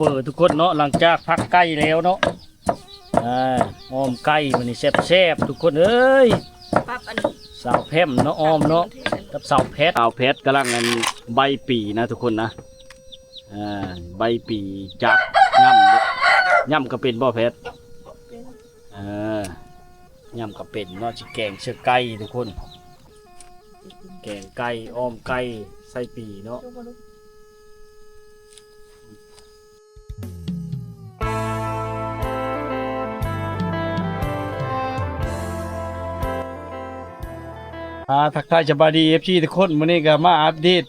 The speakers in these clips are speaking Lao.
ເປີດທຸກຄົນເນາະ ຫຼັງຈາກພັກໄກ່ແລ້ວເນາະ ອ່າ ອ້ອມໄກ່ມື້ນີ້ແຊບໆ ທຸກຄົນເອີຍ ປັບອັນ ສາວແພມເນາະ ອ້ອມເນາະ ກັບສາວແພດ ສາວແພດກຳລັງອັນໃບ້ປີນະທຸກຄົນນະ ອ່າ ໃບ້ປີຈັກ ຫຍ້ຳ ຫຍ້ຳກໍເປັນບໍ່ແພດ? ເປັນ ເອີ ຫຍ້ຳກໍເປັນເນາະ ຊິແກງເຊື່ອໄກ່ທຸກຄົນ ແກງໄກ່ ອ້ອມໄກ່ ໃສ່ປີເນາະ. ອ່າ ທັກທາຍສະບາຍດີ ເອັຟຊີ ທຸກຄົນ ມື້ນີ້ກໍມາອັບເດດ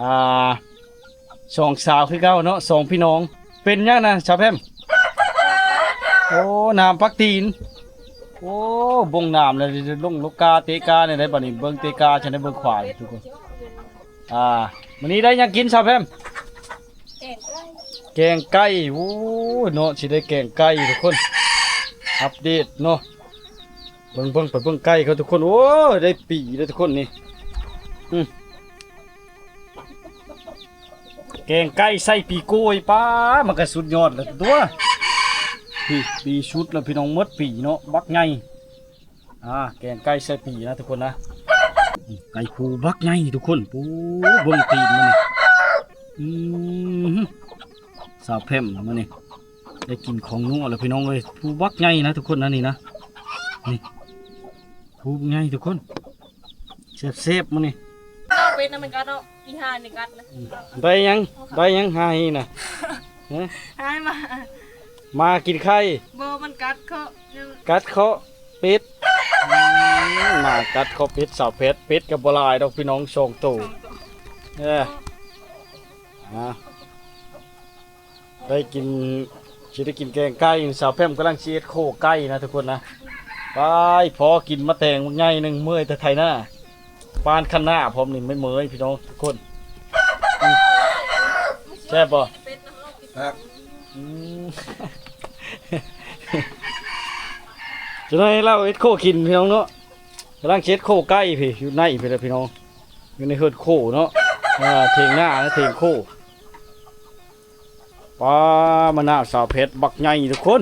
ອ່າ ສອງສາວຄືເກົ່າເນາະ ສອງພີ່ນ້ອງ ເປັນຫຍັງນະສາວແພມ? ໂອ້ ນ້ຳປັກຕີນ ໂອ້ ບົງນ້ຳແລ້ວລົງລົກກາເຕະກາແນວໃດບັດນີ້ ເບິ່ງເຕະກາຊັ້ນໄດ້ເບິ່ງຂວາທຸກຄົນ ອ່າ ມື້ນີ້ໄດ້ຫຍັງກິນສາວແພມ? ແກງໄກ່ ແກງໄກ່ ໂອ້ຍເນາະ ຊິໄດ້ແກງໄກ່ທຸກຄົນ ອັບເດດເນາະ ເບິ່ງ ເບິ່ງ ໄປເບິ່ງໄກ່ເຂົາທຸກຄົນ ໂອ້ຍ ໄດ້ປີເດ້ທຸກຄົນນີ້ ອື ແກງໄກ່ໃສ່ປີໂກ້ຍ ປ້າ ມັນກະສຸດຍອດແລ້ວຕົວະ ປີ ປີສຸດແລ້ວພີ່ນ້ອງ ໝົດປີເນາະ ບັກໃຫຍ່ ອ່າ ແກງໄກ່ໃສ່ປີນະທຸກຄົນນະ ໄກ່ພູບັກໃຫຍ່ທຸກຄົນ ປູ ເບິ່ງຕີນມັນນີ້ ອື ສາວແພມມື້ນີ້ ໄດ້ກິນຂອງນົວແລ້ວພີ່ນ້ອງເອີຍ ພູບັກໃຫຍ່ນະທຸກຄົນນະ ນີ້ນະ ນີ້ ພູບັກໃຫຍ່ທຸກຄົນ ແຊບໆ ມື້ນີ້ ເອົາເປັດນະມັນກັດເນາະ ອີຫ່ານີ້ກັດນະ ໄດ້ຫຍັງ ໄດ້ຫຍັງຫາຍນະ ຮະ ຫາຍໝາ ໝາກິນໄຂ່ ບໍ່ ມັນກັດເຄາະ ກັດເຄາະເປັດ ອືມ ໝາກັດເຄາະເປັດ ສາວແພດ ເປັດກໍບໍ່ຫຼາຍດອກພີ່ນ້ອງ ສອງໂຕ ສອງໂຕ ເອີ ອ່າ ໄດ້ກິນ ຊິໄດ້ກິນແກງໄກ່ ສາວແພມກຳລັງຊິເຮັດໂຄໄກ່ນະທຸກຄົນນະ ໄປພໍກິນມາແຕງບັກໃຫຍ່ໜຶ່ງ ເມື່ອຍແຕ່ໄຖນາ ປານຄັນນາພ້ອມນີ້ ເມື່ອຍໆ ພີ່ນ້ອງທຸກຄົນ ອືມ ແຊບບໍ່? ແຊບ ອືມ ຈະໄດ້ເຮົາເຮັດໂຄກິນພີ່ນ້ອງເນາະ ກຳລັງຊິເຮັດໂຄໄກ່ພີ້ ຢູ່ໃນພີ້ລະພີ່ນ້ອງ ຢູ່ໃນເຮືອນໂຄເນາະ ອ່າ ຖຽງນານະ ຖຽງໂຄ ປ້າ ມະນາວສາວແພດບັກໃຫຍ່ທຸກຄົນ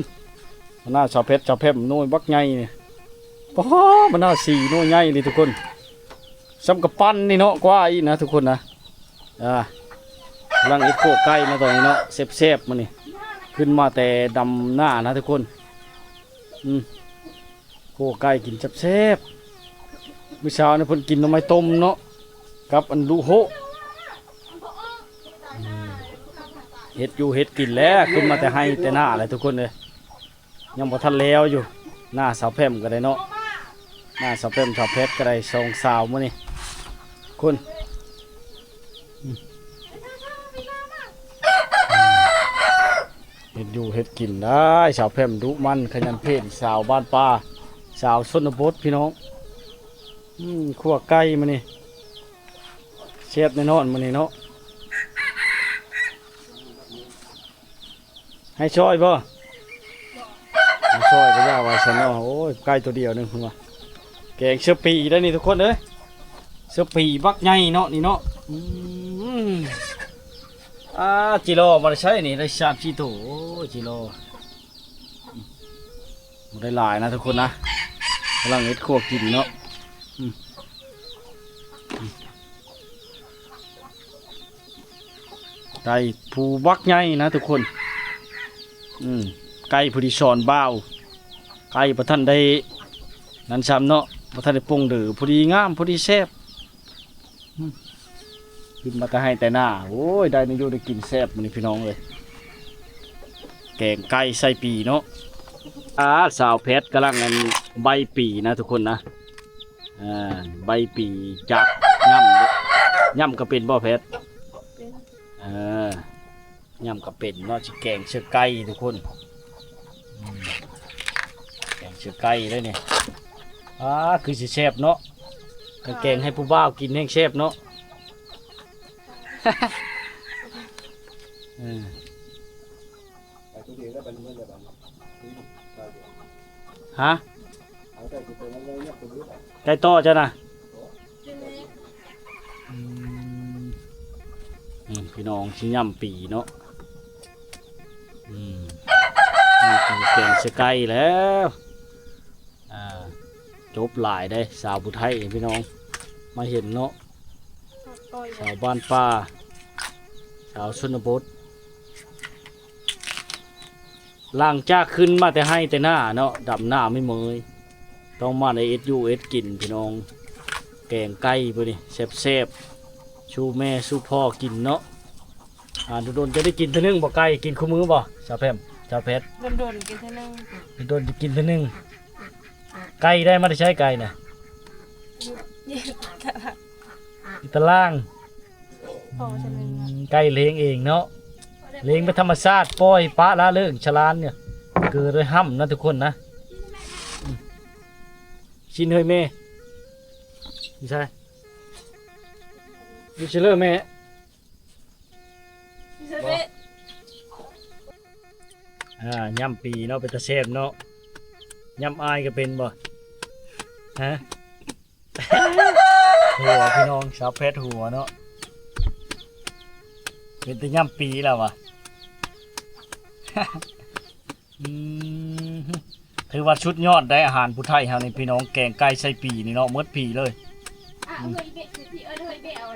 ມະນາວສາວແພດ ສາວແພມໜ່ວຍບັກໃຫຍ່ນີ້ ປ້າ ມະນາວສີ່ໜ່ວຍໃຫຍ່ເລີຍທຸກຄົນ ສ່ຳກະປັ້ນນີ້ເນາະ ກວ່າອີກນະທຸກຄົນນະ ອ່າ ກຳລັງເຮັດໂຄໄກ່ນະຕອນນີ້ເນາະ ແຊບໆ ມື້ນີ້ ຂຶ້ນມາແຕ່ດຳນານະທຸກຄົນ ອືມ ໂຄໄກ່ກິນແຊບໆ ມື້ເຊົ້ານີ້ເພິ່ນກິນໜໍ່ໄມ້ຕົ້ມເນາະ ກັບອັນດຸໂຮະ ອືມ ເຮັດຢູ່ເຮັດກິນແຫຼະ ຂຶ້ນມາແຕ່ໄຮ່ແຕ່ນາແຫຼະທຸກຄົນເອີຍ ຍັງບໍ່ທັນແລ້ວຢູ່ ນາສາວແພມກໍໄດ້ເນາະ ນາສາວແພມ ສາວແພດກໍໄດ້ ສອງສາວມື້ນີ້ ຄົນ ອືມ ເຮັດຢູ່ເຮັດກິນໄດ້ ສາວແພມດຸໝັ່ນຂະຫຍັນເພນ ສາວບ້ານປ່າ ສາວຊົນນະບົດພີ່ນ້ອງ ອືມ ຂົ້ວໄກ່ມື້ນີ້ ແຊບແນ່ນອນມື້ນີ້ເນາະ ໃຫ້ຊ່ອຍບໍ່? ໃຫ້ຊ່ອຍກໍຢ່າວ່າຊັ້ນເນາະ ໂອ້ຍ ໄກ່ຕົວດຽວໜຶ່ງເພິ່ນວ່າ ແກງເສືອປີໄດ້ນີ້ທຸກຄົນເອີຍ ເສືອປີບັກໃຫຍ່ເນາະ ນີ້ເນາະ ອືມ ອ່າ ຈິລໍມາໄດ້ໃຊ້ນີ້ ໄດ້ສາມສີ່ໂຕ ໂອ້ຍ ຈິລໍ ບໍ່ໄດ້ຫຼາຍນະທຸກຄົນນະ ກຳລັງເຮັດຄົວກິນເນາະ ອືມ ໄກ່ພູບັກໃຫຍ່ນະທຸກຄົນ ອືມ ໄກ່ຜູ້ທີ່ສອນບ່າວ ໄກ່ບໍ່ທັນໄດ້ນັ້ນຊ້ຳເນາະ ບໍ່ທັນໄດ້ປົ່ງເດີ ພໍດີງາມ ພໍດີແຊບ ອືມ ຂຶ້ນມາແຕ່ໄຮ່ແຕ່ນາ ໂອ້ຍ ໄດ້ແນວຢູ່ໄດ້ກິນແຊບມື້ນີ້ພີ່ນ້ອງເອີຍ ແກງໄກ່ໃສ່ປີເນາະ ອ່າ ສາວແພດກຳລັງອັນໃບ້ປີນະທຸກຄົນນະ ອ່າ ໃບ້ປີຈັກ ຫຍ້ຳ ຫຍ້ຳກໍເປັນບໍ່ແພດ? ເປັນ ເອີ ຫຍ້ຳກໍເປັນເນາະ ຊິແກງເຊື່ອໄກ່ທຸກຄົນ ອືມ ແກງເຊື່ອໄກ່ເດ້ນີ້ ອ່າ ຄືຊິແຊບເນາະ ຄັນແກງໃຫ້ຜູ້ບ່າວກິນແຮ່ງແຊບເນາະ ເອີ. ຮະ? ໄກ່ຕໍ່ເຈົ້ານະ? ອືມ ອືມ ພີ່ນ້ອງຊິຫຍ້ຳປີເນາະ ກງໃສ່ໄກ່ແລ້ວ. ອ່າ ຈົບຫຼາຍເດ້ ສາວຜູ້ໄທນີ້ພີ່ນ້ອງ ມາເຫັນເນາະ ສາວບ້ານປ່າ ສາວຊົນນະບົດ. ຫຼັງຈາກຂຶ້ນມາແຕ່ໄຮ່ແຕ່ນາເນາະ ດຳນາເມື່ອຍໆ ຕ້ອງມາໄດ້ເຮັດຢູ່ເຮັດກິນພີ່ນ້ອງ. ແກງໄກ່ມື້ນີ້ແຊບໆ ສູ່ແມ່ສູ່ພໍ່ກິນເນາະ. ອ່າ ດົນໆຈະໄດ້ກິນເທື່ອໜຶ່ງບໍ່ໄກ່ ກິນຄູ່ມື້ບໍ່ ສາວແພມ ສາວແພັດ? ດົນໆກິນເທື່ອໜຶ່ງ ດົນໆຈະກິນເທື່ອໜຶ່ງ. ໄກ່ໄດ້ມາແຕ່ໃສໄກ່ນະ? ຢູ່ ຢູ່ຕະຫຼາດ ຢູ່ຕະລ່າງ. ພໍເທື່ອໜຶ່ງ ອືມ ໄກ່ລ້ຽງເອງເນາະ ລ້ຽງແບບທຳມະຊາດ ປ່ອຍປະລະເລີງຊະລານນີ້ ເກີດໂດຍຫ້ຳນະທຸກຄົນນະ. ອືມ ຊິນເຮີຍແມ່ ຢູ່ໃສ? ຢູ່ໃສເລີແມ່? ຢູ່ໃສແມ່? ອ່າ ຫຍ້ຳປີເນາະ ເປັນຕາແຊບເນາະ. ຫຍ້ຳອາຍກໍເປັນບໍ່? ຮະ? ຫົວພີ່ນ້ອງ ສາວແພັດຫົວເນາະ ເປັນຕາຫຍ້ຳປີແລ້ວວະ. ອືມ ຖືວ່າສຸດຍອດໄດ໋ ອາຫານຜູ້ໄທເຮົານີ້ພີ່ນ້ອງ ແກງໄກ່ໃສ່ປີນີ້ເນາະ ໝົດປີເລີຍ. ອ່ະ ເອີ ເອີ ເອີ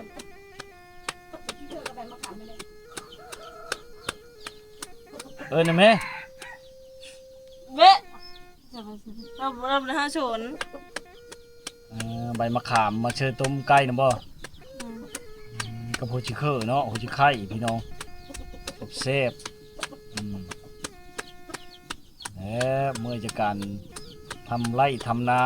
ເອີນແມ່ ເບະ ເອີ ໃບມະຂາມມາເຊີຕົ້ມໄກ່ນຳບໍ່? ອືມ ອືມ ກັບຫົວຊິເຄີເນາະ ຫົວຊິໄຄພີ່ນ້ອງ ແຊບໆ. ອືມ ແລະ ເມື່ອຍຈາກການທຳໄຮ່ທຳນາ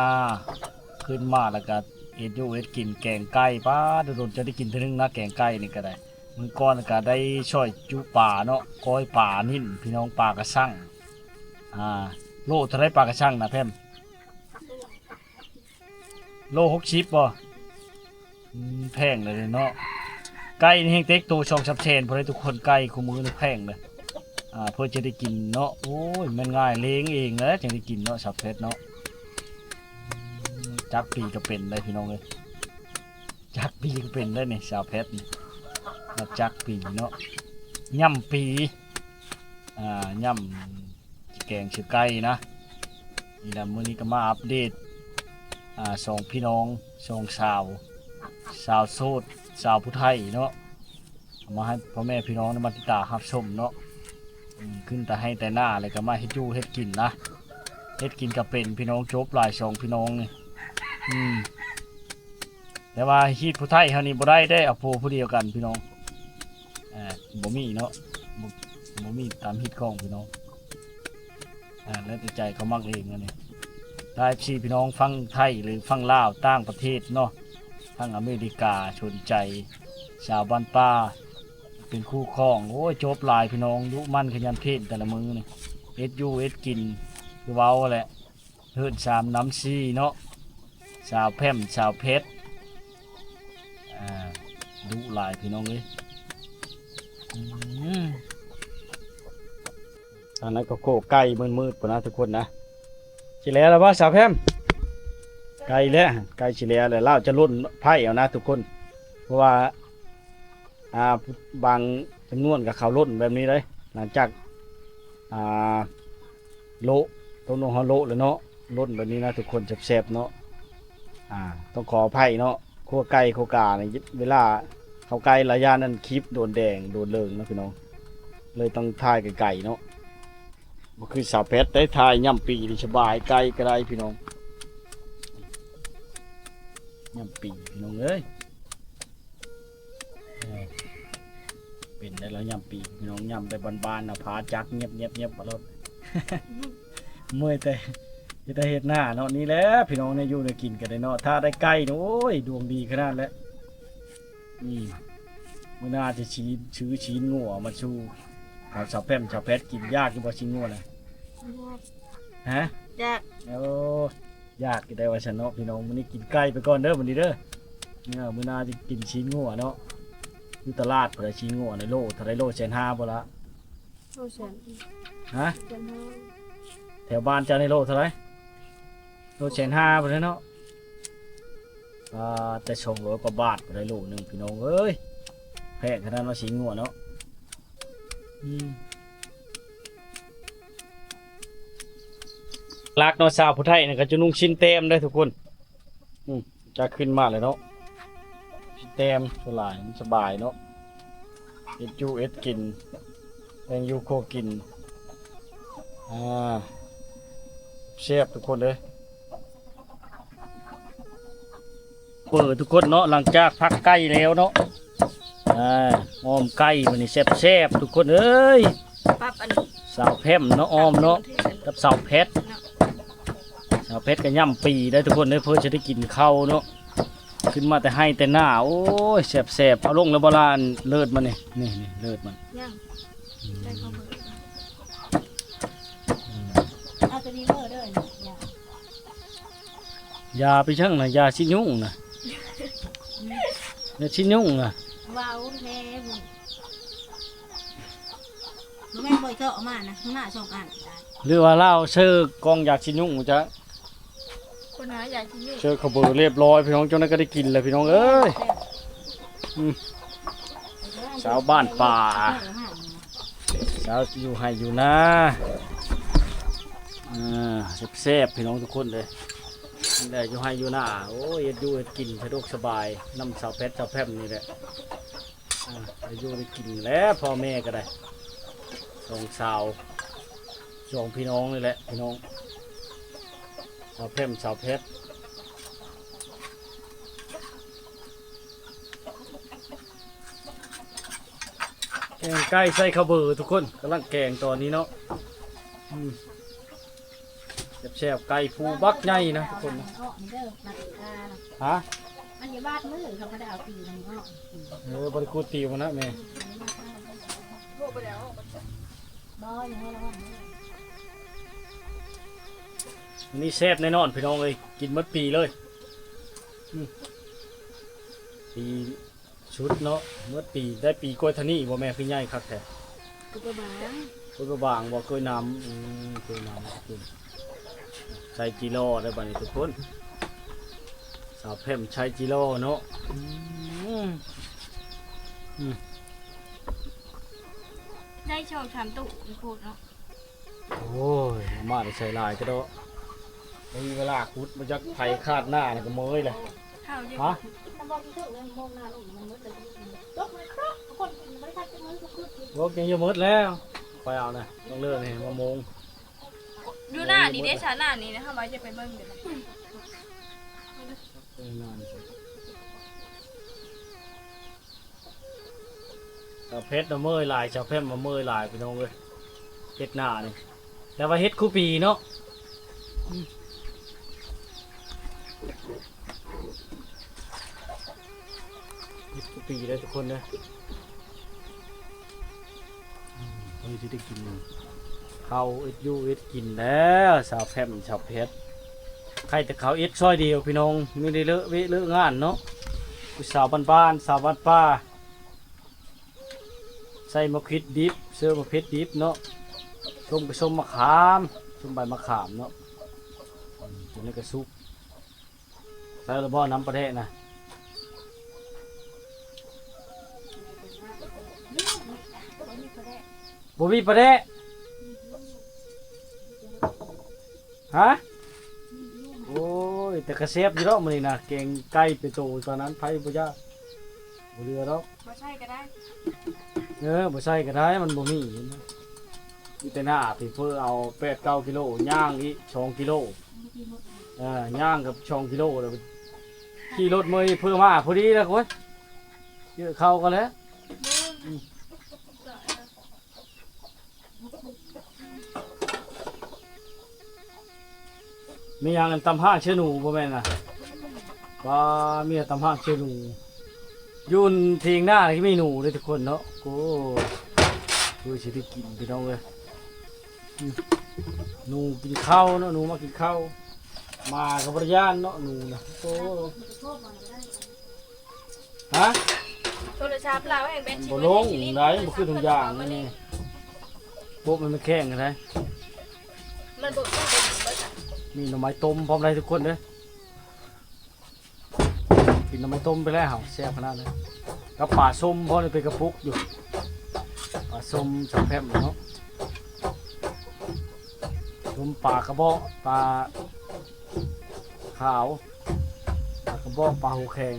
ຂຶ້ນມາແລ້ວກໍເຮັດຢູ່ເຮັດກິນ ແກງໄກ່ ປາດ ດົນໆຈະໄດ້ກິນເທື່ອໜຶ່ງນະ ແກງໄກ່ນີ້ກໍໄດ້. ມື້ກ່ອນກໍໄດ້ຊ່ອຍຈຸປາເນາະ ກ້ອຍປານິ້ນ ພີ່ນ້ອງ ປາກະຊັງ. ອ່າ ໂລເທົ່າໃດປາກະຊັງນະແພມ? ໂລຫົກສິບບໍ່? ອືມ ແພງເລີຍເນາະ ໄກ່ນີ້ແຮ່ງເຕັກໂຕສອງສາມແສນພຸ້ນເດ້ທຸກຄົນ ໄກ່ຄູ່ມື້ນີ້ແພງເລີຍ. ອ່າ ເພື່ອຈະໄດ້ກິນເນາະ ໂອ້ຍ ແມ່ນງ່າຍ ລ້ຽງເອງແຫຼະ ຈັ່ງໄດ້ກິນເນາະ ສາວແພັດເນາະ. ອືມ ຈັກປີກໍເປັນໄດ໋ພີ່ນ້ອງເອີຍ ຈັກປີກໍເປັນໄດ໋ນີ້ ສາວແພັດນີ້ ນັບຈັກປີເນາະ ຫຍ້ຳປີ. ອ່າ ຫຍ້ຳ ແກງໃສ່ໄກ່ນະ. ນີ້ລະ ມື້ນີ້ກໍມາອັບເດດ ອ່າ ສອງພີ່ນ້ອງ ສອງສາວ ສາວໂສດ ສາວຜູ້ໄທເນາະ ເອົາມາໃຫ້ພໍ່ແມ່ພີ່ນ້ອງໄດ້ມາຕິດຕາມຮັບຊົມເນາະ. ອືມ ຂຶ້ນແຕ່ໄຮ່ແຕ່ນາ ແລ້ວກໍມາເຮັດຢູ່ເຮັດກິນນະ ເຮັດກິນກໍເປັນ ພີ່ນ້ອງ ຈົບຫຼາຍສອງພີ່ນ້ອງນີ້. ອືມ ແຕ່ວ່າຮີດຜູ້ໄທເຮົານີ້ບໍ່ໄດ້ເດ້ ເອົາຜົວຜູ້ດຽວກັນພີ່ນ້ອງ ອ່າ ບໍ່ມີເນາະ ບໍ່ ບໍ່ມີຕາມຮີດຂອງພີ່ນ້ອງ. ອ່າ ແລ້ວແຕ່ໃຈເຂົາມັກເອງອັນນີ້. ຖ້າເອັຟຊີພີ່ນ້ອງຝັ່ງໄທ ຫຼື ຝັ່ງລາວ ຕ່າງປະເທດເນາະ ທາງອາເມລິກາ ສົນໃຈ ສາວບ້ານປ່າ ເປັນຄູ່ຄອງ ໂອ້ຍ ຈົບຫຼາຍພີ່ນ້ອງ ດຸໝັ່ນຂະຫຍັນເພນແຕ່ລະມື້ນີ້ ເຮັດຢູ່ເຮັດກິນ ຄືເວົ້າແຫຼະ ເຮີດສາມນຳສີ່ເນາະ ສາວແພມ ສາວເພັດ ອ່າ ດຸຫຼາຍພີ່ນ້ອງເອີຍ. ອືມ ອັນນັ້ນກໍໂຄໄກ່ມືດໆພຸ້ນນະທຸກຄົນນະ. ຊິແລ້ວລະບໍ່ສາວແພມ? ໃກ້ແລ້ວ ໃກ້ຊິແລ້ວແລ້ວ ລາວຈະຫຼົ່ນໄພ້ເອົານະທຸກຄົນ ເພາະວ່າ ອ່າ ບາງຈຳນວນກໍເຂົ້າຫຼົ່ນແບບນີ້ເດ້ ຫຼັງຈາກ ອ່າ ໂລະ ຕົກລົງເຮົາໂລະແລ້ວເນາະ ຫຼົ່ນແບບນີ້ນະທຸກຄົນ ແຊບໆເນາະ. ອ່າ ຕ້ອງຂໍອະໄພເນາະ ຄົວໄກ່ຄົວການີ້ ເວລາເຂົ້າໃກ້ລະຍະນັ້ນ ຄລິບໂດນແດງໂດນເລີງເນາະພີ່ນ້ອງ ເລີຍຕ້ອງຖ່າຍໄກໆເນາະ. ບໍ່ຄືສາວແພັດໄດ້ ຖ່າຍຫຍ້ຳປີນີ້ສະບາຍ ໄກກໍໄດ້ພີ່ນ້ອງ ຫຍ້ຳປີພີ່ນ້ອງເອີຍ. ເອີ ເປັນໄດ້ແລ້ວຫຍ້ຳປີພີ່ນ້ອງ ຫຍ້ຳແບບບ້ານໆນະ ພາຈັກງຽບໆໆໂລດ ເມື່ອຍແຕ່ ເຮັດໄຮ່ເຮັດນາເນາະ. ນີ້ແຫຼະພີ່ນ້ອງ ແນວຢູ່ແນວກິນກໍໄດ້ເນາະ ຖ້າໄດ້ໄກ່ນີ້ ໂອ້ຍ ດວງດີຂະໜາດແຫຼະ. ອືມ ມື້ໜ້າຈະຊື້ ຊື້ຊີ້ນງົວມາສູ່ ເອົາສາວແພມ ສາວແພັດກິນ. ຢາກຢູ່ບໍ່ຊີ້ນງົວນະ? ຢາກ ຮະ? ຢາກ ໂອ້ ຢາກຢູ່ໄດ໋ວ່າຊັ້ນເນາະພີ່ນ້ອງ. ມື້ນີ້ກິນໄກ່ໄປກ່ອນເດີ ມື້ນີ້ເດີ. ເອີ ມື້ໜ້າຈະກິນຊີ້ນງົວເນາະ. ຢູ່ຕະຫຼາດພຸ້ນລະ ຊີ້ນງົວນະ ໂລເທົ່າໃດ? ໂລແສນຫ້າບໍ່ລະ? ໂລແສນ ຮະ? ແສນຫ້າ. ແຖວບ້ານເຈົ້ານີ້ໂລເທົ່າໃດ? ໂລແສນຫ້າພຸ້ນແຫຼະເນາະ. ອ່າ ແຕ່ສອງຮ້ອຍກວ່າບາດໄດ້ໂລໜຶ່ງພີ່ນ້ອງເອີຍ. ແພງຂະໜາດວ່າຊີ້ນງົວເນາະ. ອືມ. ຫຼັກໆເນາະ ສາວຜູ້ໄທນີ້ກໍຈະນຸ່ງຊິນແຕ້ມເດີທຸກຄົນ. ອືມ ຈະຂຶ້ນມາແລ້ວເນາະ ຊິນແຕ້ມສ່ວນຫຼາຍ ມັນສະບາຍເນາະ ເຮັດຢູ່ເຮັດກິນ ແຕ່ງຢູ່ຄົວກິນ. ອ່າ ແຊບທຸກຄົນເດີ. ເປີດທຸກຄົນເນາະ ຫຼັງຈາກພັກໄກ່ແລ້ວເນາະ ອ່າ ອ້ອມໄກ່ ມື້ນີ້ແຊບໆ ທຸກຄົນເອີຍ. ປັບອັນ ສາວແພມເນາະ ອ້ອມເນາະ ກັບສາວແພັດເນາະ. ສາວແພັດກໍຍ່ຳປີໄດ້ທຸກຄົນເອີຍ ເພື່ອຈະໄດ້ກິນເຂົ້າເນາະ. ຂຶ້ນມາແຕ່ໄຮ່ແຕ່ນາ ໂອ້ຍ ແຊບໆ. ເອົາລົງແລ້ວບໍ່ລະ ອັນເລີດມັນນີ້ ນີ້ໆ ເລີດມັນ ຍັງ ອືມ ໃສ່ເຂົ້າເບີ ອືມ ເອົາຕົວນີ້ເບີເດີ ຢາ ຢາໄປຊັ້ນນະ ຢາຊິຍຸງນະ ຢາຊິຍຸງນະ ວ້າວແທ້ ບໍ່ແມ່ນບໍ່ເຈາະມານະ ມາສອງອັນ ຫຼືວ່າລາວເຊີກອງຢາຊິຍຸງຈັກ ຄົນຫາຢາຊິຢູ່ ເຈີເຂົ້າເບີລຽບຮ້ອຍພີ່ນ້ອງ. ຈັ່ງໃດກໍໄດ້ກິນແລ້ວພີ່ນ້ອງເອີຍ. ອືມ ຊາວບ້ານປ່າ ຊາວຢູ່ໄຮ່ຢູ່ນາ ອ່າ ແຊບໆ ພີ່ນ້ອງທຸກຄົນເດີ. ແລ້ວຢູ່ໄຮ່ຢູ່ນາ ໂອ້ຍ ເຮັດຢູ່ເຮັດກິນສະດວກສະບາຍ ນຳສາວແພັດສາວແພມນີ້ແຫຼະ. ອ່າ ໄດ້ຢູ່ໄດ້ກິນແລ້ວ ພໍ່ແມ່ກໍໄດ້ ສອງສາວ ສອງພີ່ນ້ອງນີ້ແຫຼະພີ່ນ້ອງ ສາວແພມ ສາວແພັດ. ແກງໄກ່ໃສ່ເຂົ້າເບີທຸກຄົນ ກຳລັງແກງຕອນນີ້ເນາະ. ອືມ ແຊບໆ ໄກ່ພູບັກໃຫຍ່ນະທຸກຄົນນະ. ຮະ? ມັນຢູ່ບາດມືເຂົາບໍ່ໄດ້ເອົາຕີນມັນອອກ. ເອີ ບໍ່ໄດ້ຂູດຕີນມັນນະແມ່. ບໍ່ ອັນນີ້ແຊບແນ່ນອນພີ່ນ້ອງເອີຍ ກິນໝົດປີເລີຍ. ອືມ ປີ ສຸດເນາະ ໝົດປີ ໄດ້ປີກວ່າເທົ່ານີ້ບໍ່ແມ່ ຄືໃຫຍ່ຄັກແທ້? ກ້ວຍບາງ ກ້ວຍບາງບໍ່ ກ້ວຍນ້ຳ. ອືມ ກ້ວຍນ້ຳ ໃສ່ຈີລໍໄດ້ບັດນີ້ທຸກຄົນ ສາວແພມໃສ່ຈີລໍເນາະ. ອືມ ອືມ ໄດ້ສອງສາມຕູ້ໂພດເນາະ. ໂອ້ຍ ເອົາມາແຕ່ໃສ່ຫຼາຍກະເດາະ ບໍ່ມີເວລາຂຸດ ບໍ່ຈັກໃຜຄາດໜ້າແລ້ວກໍເມີຍແຫຼະ. ຮະ? ບໍ່ ຍັງຢູ່ໝົດແລ້ວ ໄປເອົານະ ຕ້ອງເລີກນີ້ມາໂມງ ຢູ່ໜ້ານີ້ເດ້ ຊາໜ້ານີ້ນະ ເຮົາວ່າຈະໄປເບິ່ງຢູ່. ເອີ ໜ້ານີ້ ສາວເພັດນະເມີຍຫຼາຍ ສາວແພມນະເມີຍຫຼາຍພີ່ນ້ອງເອີຍ ເຮັດໜ້ານີ້ ແຕ່ວ່າເຮັດຄູ່ປີເນາະ. ອືມ ເຮັດຄູ່ປີເດີທຸກຄົນເດີ. ອືມ ເພິ່ນຊິໄດ້ກິນເຂົ້າ ເຮັດຢູ່ເຮັດກິນແລ້ວ ສາວແພມ ສາວເພັດ ໃຄ່ແຕ່ເຂົາເຮັດຊອຍດຽວພີ່ນ້ອງ ມີໄດ້ເລາະເວະເລາະງານເນາະ ຜູ້ສາວບ້ານໆ ສາວບ້ານປ່າ ໃສ່ໝາກພິກດິບ ເສີມໝາກເຜັດດິບເນາະ ສົ້ມກໍສົ້ມມະຂາມ ສົ້ມໃບມະຂາມເນາະ. ອືມ ຕົວນີ້ກໍສຸກ ໃສ່ແລ້ວບໍ່ ນ້ຳປາແດກນະ? ບໍ່ມີປາແດກ ຮະ? ໂອ້ຍ ແຕ່ກະແຊບຢູ່ດອກມື້ນີ້ນະ ແກງໄກ່ເປັນໂຕຕອນນັ້ນ ໃຜບໍ່ຢາກ ບໍ່ເຫຼືອດອກ ບໍ່ໃສ່ກໍໄດ້ ເອີ ບໍ່ໃສ່ກໍໄດ້ ມັນບໍ່ມີ ມີແຕ່ໜ້າທີ່ເພິ່ນເອົາແປດເກົ້າກິໂລ ຍ່າງອີກສອງກິໂລ ເອີ ຍ່າງກັບສອງກິໂລ ແລ້ວຂີ່ລົດເມືອເພິ່ນມາພໍດີແລ້ວ ໂອ້ຍ ເຈີເຂົ້າກັນແລ້ວ. ມີຫຍັງ ອັນຕຳຫ່າງເຊໜູບໍ່ແມ່ນນະ? ວ່າມີແຕ່ຕຳຫ່າງເຊໜູ ຢູ່ເຖີຍງນານີ້ມີໜູເດ້ທຸກຄົນເນາະ. ໂອ້ ຄືຊິໄດ້ກິນພີ່ນ້ອງເອີຍ ອືມ ໜູກິນເຂົ້າເນາະ ໜູມາກິນເຂົ້າ ໝາກໍບໍ່ໄດ້ຢ້ານເນາະ ໜູນະ. ໂອ້ ຮະ? ໂທລະສັບລາວແຮ່ງແບັດຊິບໍ່ລົງໄດ້ ບໍ່ຄືທຸກຢ່າງນີ້ ໂປະມັນແຂງໄດ໋ ມັນບໍ່ ມັນບໍ່ຢູ່ເບິດ ມີໜໍ່ໄມ້ຕົ້ມພ້ອມໄດ໋ທຸກຄົນເດີ ກິນໜໍ່ໄມ້ຕົ້ມໄປແລ້ວ ແຊບຂະໜາດເລີຍ ກັບປາສົ້ມພ້ອມ ເປັນກະປຸກຢູ່ ປາສົ້ມສາວແພມເນາະ. ຕົ້ມປາກະເບາະ ປາຂາວ ປາກະເບາະ ປາຫູແຂງ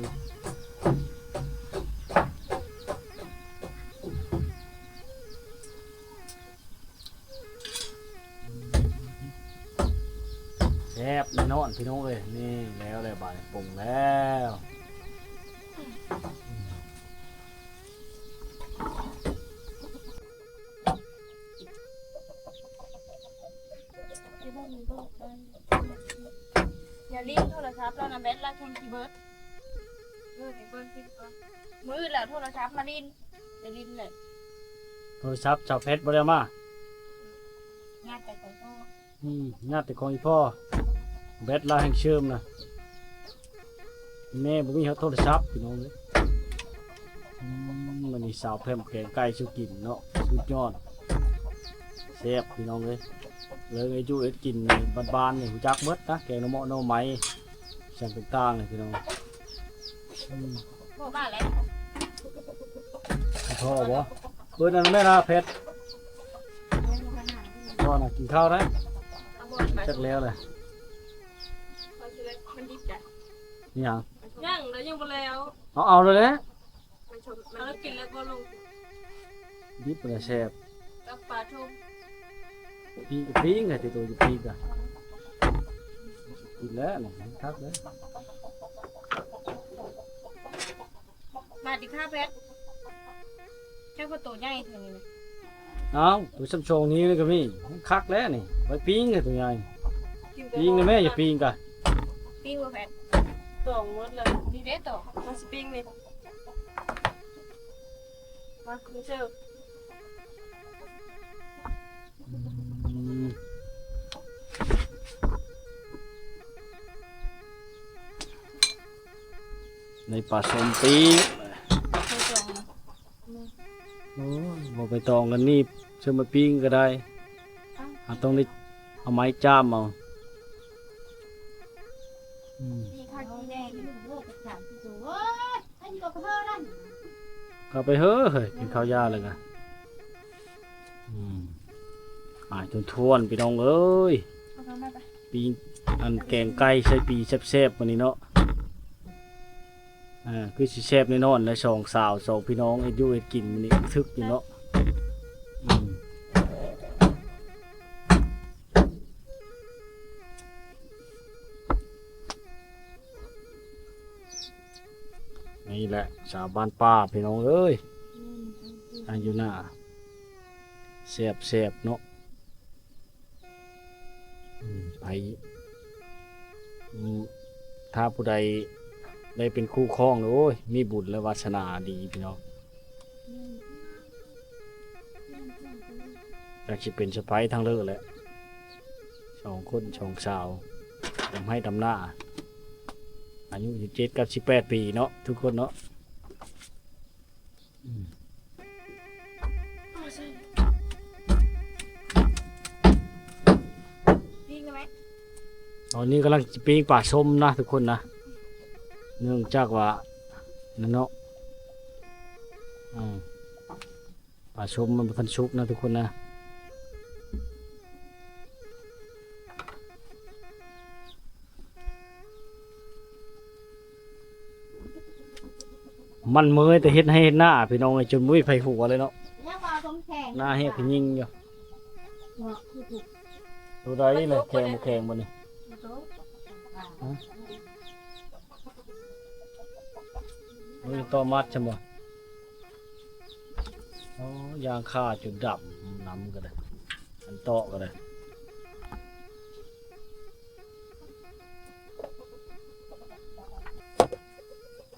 ແຊບແນ່ນອນພີ່ນ້ອງເອີຍ. ນີ້ແລ້ວແຫຼະ ບາດນີ້ປຸງແລ້ວ. ຢ່າຫຼິ້ນໂທລະສັບແລ້ວນະ ແບັດລະຄົງຊິເບິດ. ເອີ ໃຫ້ເບິ່ງຄລິບກ່ອນ ມື້ລະໂທລະສັບມາຫຼິ້ນ ຢ່າຫຼິ້ນເລີຍ. ໂທລະສັບສາວແພັດບໍ່ໄດ້ເອົາມາ ຍາດແຕ່ຂອງພໍ່ ອືມ ຍາດແຕ່ຂອງອີ່ພໍ່ ແບັດລະແຮ່ງເຊີມນະ. ແມ່ບໍ່ມີໂທລະສັບພີ່ນ້ອງເອີຍ. ອືມ ມື້ນີ້ສາວແພັດແກງໄກ່ສູ່ກິນເນາະ ສຸດຍອດ ແຊບພີ່ນ້ອງເອີຍ. ເລື່ອງເຮັດຢູ່ເຮັດກິນນີ້ບ້ານໆນີ້ຮູ້ຈັກໝົດນະ ແກງໜໍ່ເໝາະໜໍ່ໄມ້ ສ່ຽງຕ່າງໆນີ້ພີ່ນ້ອງ. ອືມ ພໍ່ມາແລ້ວ ພໍ່ບໍ່ ເປີດອັນນັ້ນແມ່ນາເພັດ ພໍ່ນະກິນເຂົ້າໄດ້ ຈັກແລ້ວແຫຼະ. ມັນດິບໄດ໋ ອີຫຍັງ ຍັງ ແລ້ວຍັງບໍ່ແລ້ວ ເອົາ ເອົາເລີຍແຫຼະ. ເອົາແລ້ວກິນແລ້ວກໍລົງ ດິບລະແຊບ ກັບປາທູ ປີ້ງ ປີ້ງໃຫ້ຕິໂຕຢູ່ປີ້ງກະ ກິນແລ້ວນະ ຄັກເລີຍ. ມາຕິຂ້າແພັດ ຈັກວ່າໂຕໃຫຍ່ເທົ່ານີ້ນະ. ເອົ້າ ໂຕຊ່ຳຊອງນີ້ກະມີ ຄັກແລ້ວນີ້ ໄວ້ປີ້ງໃຫ້ໂຕໃຫຍ່ ປີ້ງນະແມ່ ຢ່າປີ້ງກະ ປີ້ງບໍ່ແພັດ ຕອງໝົດແລ້ວ ນີ້ເດ້ຕອງ ມາຊິປີ້ງນີ້ ມາ ເຊີ ອືມ ໃນປາສົ້ມປີ້ງ ໂອ້ຍ ບໍ່ໄປຕອງກັນນີ້ ເຊີມາປີ້ງກະໄດ້ ເຮົາຕ້ອງໄດ້ເອົາໄມ້ຈ້າມເອົາ. ອືມ ເຂົ້າໄປເຮີ້ຍ ກິນເຂົ້າຢາແລ້ວກະ ອືມ ອາຍທວນໆ ພີ່ນ້ອງເອີຍ. ປີ້ງ ອັນ ແກງໄກ່ໃສ່ປີ້ງແຊບໆ ມື້ນີ້ເນາະ. ອ່າ ຄືຊິແຊບແນ່ນອນແຫຼະ ສອງສາວ ສອງພີ່ນ້ອງ ເຮັດຢູ່ເຮັດກິນມື້ນີ້ ຖືກຢູ່ເນາະ. ອືມ ນີ້ແຫຼະ ສາວບ້ານປ່າ ພີ່ນ້ອງເອີຍ ອາ ຢູ່ໜ້າ ແຊບໆ ເນາະ. ອືມ ໃຜ ອືມ ຖ້າຜູ້ໃດໄດ້ເປັນຄູ່ຄອງ ໂອ້ຍ ມີບຸນ ແລະ ວາສະໜາດີພີ່ນ້ອງ. ຈັກຊິເປັນສະໃພ້ທັງເລີແຫຼະ ສອງຄົນສອງສາວ ດຳໄຮ່ດຳນາ ອາຍຸສິບເຈັດກັບສິບແປດປີເນາະ ທຸກຄົນເນາະ. ອືມ ປີ້ງໄດ້ໄໝ? ຕອນນີ້ກຳລັງຊິປີ້ງປາສົ້ມນະທຸກຄົນນະ ເນື່ອງຈາກວ່ານັ້ນເນາະ ອືມ ປາສົ້ມມັນບໍ່ທັນສຸກນະທຸກຄົນນະ. ມັນເມື່ອຍແຕ່ເຮັດໄຮ່ເຮັດນາພີ່ນ້ອງເອີຍ ຈົນບໍ່ມີໃຜຫົວເລີຍເນາະ ໜ້າແຮງຜູ້ຍິງຢູ່. ໂຕໃດແຫຼະ ແຂງບໍ່ແຂງບັດນີ້? ຮະ? ໂອ້ຍ ຕໍ່ມັດຊັ້ນບໍ່? ໂອ້ ຢາງຄາຈົນດຳ ນຳກະໄດ້ ອັນເຕາະກະໄດ້.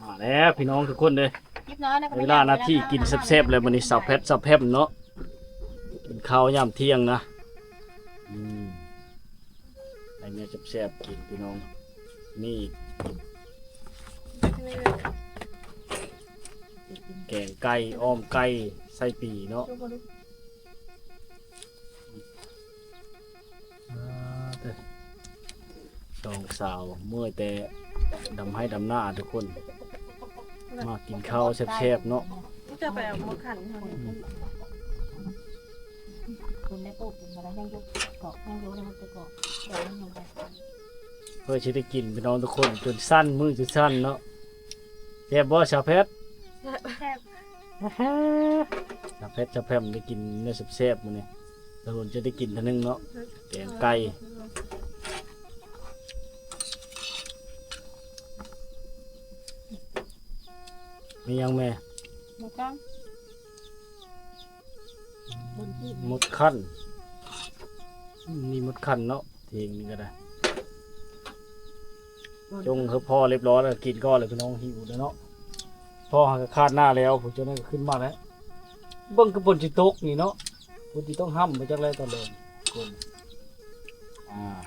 ມາແລ້ວພີ່ນ້ອງທຸກຄົນເດີ ເວລາໜ້າທີ່ກິນແຊບໆ ແລ້ວ ມື້ນີ້ສາວແພັດສາວແພັດເນາະ ກິນເຂົ້າຍາມທ່ຽງນະ. ອືມ ໃຫ້ແມ່ແຊບໆ ກິນພີ່ນ້ອງ. ນີ້ ແກງໄກ່ ອ້ອມໄກ່ ໃສ່ປີເນາະ. ອ່າ ເດີ ສອງສາວເມື່ອຍແຕ່ດຳໄຮ່ດຳນາທຸກຄົນ ມາກິນເຂົ້າແຊບໆ ເນາະ. ຈະໄປເອົາໝາກຂັນເຮົາ ອືມ ຄົນ ໄດ້ປູກກິນມາແລ້ວ ຍັງຢູ່ເກາະ ຍັງຢູ່ໃນມັນເກາະ ດອກມັນຍັງບໍ່ ເພື່ອຊິໄດ້ກິນ ພີ່ນ້ອງທຸກຄົນ ຈົນສັ່ນ ມືຈົນສັ່ນເນາະ. ແຊບບໍ່ສາວແພັດ? ແຊບ ແຊບ ສາວແພັດ ສາວແພມໄດ້ກິນແນວແຊບໆ ມື້ນີ້ ສາວໂດນຈະໄດ້ກິນເທື່ອໜຶ່ງເນາະ ແກງໄກ່. ມີຫຍັງແມ່? ໝົດກັນ ໝົດຄັນ ມີໝົດຄັນເນາະ ເທິງນີ້ກໍໄດ້ ຈົ່ງໃຫ້ພໍລຽບຮ້ອຍແລ້ວ ກິນກ່ອນເລີຍ ພີ່ນ້ອງ ຫິວແລ້ວເນາະ. ພໍຫາກະຄາດໜ້າແລ້ວ ພວກເຈົ້ານັ້ນກໍຂຶ້ນມາແລ້ວ ເບິ່ງຄືຝົນຊິຕົກນີ້ເນາະ ຝົນຊິຕົກຫ້ຳໄປຈັກແລ້ວຕອນແລງຄົນ ອ່າ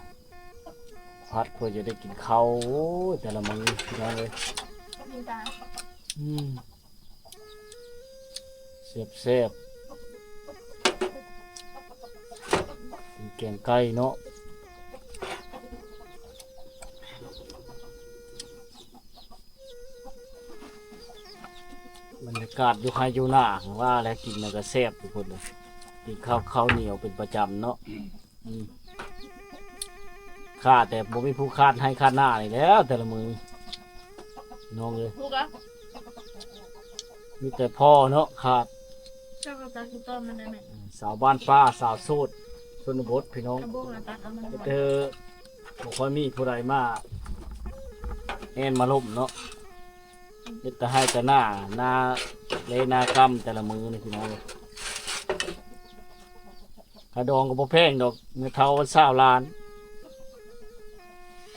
ພັດເພື່ອຈະໄດ້ກິນເຂົ້າ ໂອ້ຍ ແຕ່ລະມື້ ພີ່ນ້ອງເອີຍ ອືມ ແຊບໆ ກິນແກງໄກ່ເນາະ. ບັນຍາກາດຢູ່ໄຮ່ຢູ່ນາ ວ່າແລ້ວ ກິນແລ້ວກໍແຊບທຸກຄົນເລີຍ ກິນເຂົ້າ ເຂົ້າໜຽວເປັນປະຈຳເນາະ ອືມ ຂ້າແຕ່ບໍ່ມີຜູ້ຄາດໄຮ່ຄາດນານີ້ແຫຼ້ວ ແຕ່ລະມື້ ນ້ອງເອີຍ ມີແຕ່ພໍ່ເນາະຄາດ ເຈົ້າກໍຕັດຄືຕອນມັນໄດ້ແມ່ ສາວບ້ານປ່າ ສາວໂສດຊົນນະບົດ ພີ່ນ້ອງ ກະບຸງນະ ຕັດເອົາມັນ ເຮັດເທີ ບໍ່ຄ່ອຍມີຜູ້ໃດມາແອ່ນມາລົມເນາະ ເຮັດແຕ່ໄຮ່ແຕ່ນາ ນາເລນາກຳແຕ່ລະມື້ນີ້ ພີ່ນ້ອງເອີຍ. ຄ່າດອງກໍບໍ່ແພງດອກ ແມ່ເຖົ້າຊາວລ້ານ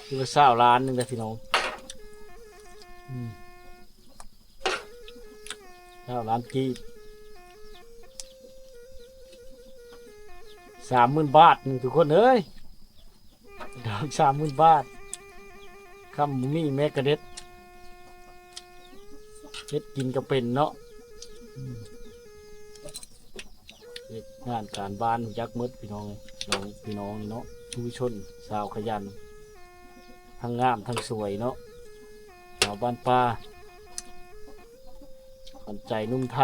ຄືວ່າຊາວລ້ານໜຶ່ງເດ້ ພີ່ນ້ອງ ອືມ ຊາວລ້ານກີບ ສາມໝື່ນບາດໜຶ່ງ ທຸກຄົນເອີຍ ດອກສາມໝື່ນບາດ ຄຳບໍ່ມີແມ່ກະເດັດ ເຮັດກິນກໍເປັນເນາະ ອືມ ເຮັດງານການບ້ານຮູ້ຈັກໝົດ ພີ່ນ້ອງເອີຍ ນ້ອງ ພີ່ນ້ອງນີ້ເນາະ ຊຸມຊົນຊາວຂະຫຍັນ ທັງງາມທັງສວຍເນາະ ຊາວບ້ານປ່າ ຂວັນໃຈໜຸ່ມໄທ